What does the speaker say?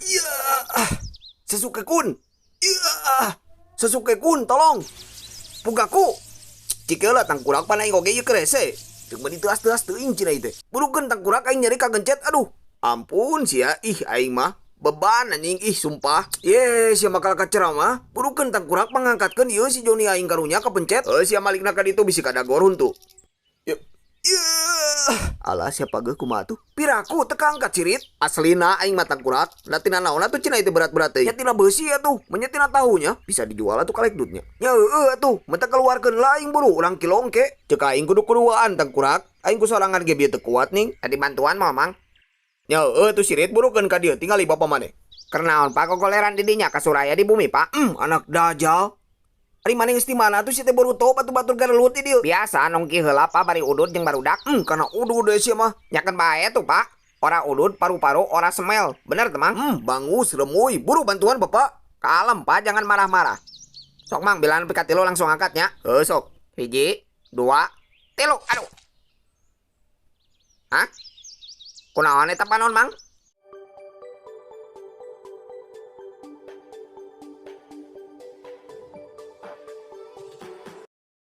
Iya, ah. Sasuke kun. Iya, ah. Sasuke kun, tolong. Pugaku. Cik heula tangkurak pan aing oge ieu keur hese. Ceuk meuni teuas-teuas teuing cenah ieu teh. Burukeun tangkurak aing nyeri kagencet aduh. Ampun sia, ih aing mah beban anjing ih sumpah. Ye, sia bakal kaceramah. Burukeun tangkurak pangangkatkeun ieu si Joni aing karunya kapencet. Heuh sia malikna ka ditu bisi kadagor huntu. Yeuh. Alah sia pageuh kumaha tuh? Piraku teu kaangkat cirit. Aslina aing mah tangkurak. Da tina naon atuh cenah ieu berat-berat teuing. Nya tina beusi atuh, mun nya tina tahunya bisa dijual atuh kalekdutnya. Nya heueuh atuh, mun teu keluarkeun lah aing buru urang kilong ke. Ceuk aing kudu kuduaan tangkurak. Aing ku sorangan ge bieu teu kuat ning. Tadi bantuan mau mang. Nya heueuh tuh sirit burukeun ka dieu tingali bapa maneh. Keur naon pak gogoleran di dinya ka Suraya di bumi pak? Anak dajal. Ari maneh geus di mana tuh si teh boruto batu-batur garelut di dieu. Biasa nongki heula pak bari udud jeung barudak. Kana udud deui sia mah. Nyakeun bae tuh pak. Ora udud paru-paru ora semel. Bener teu mang? Bangus remuy buru bantuan bapak. Kalem pak jangan marah-marah. Sok mang bilan nepi ka tilu langsung angkat nya. Heuh sok. 1, 2, 3. Aduh. Hah? Kunaon eta panon mang?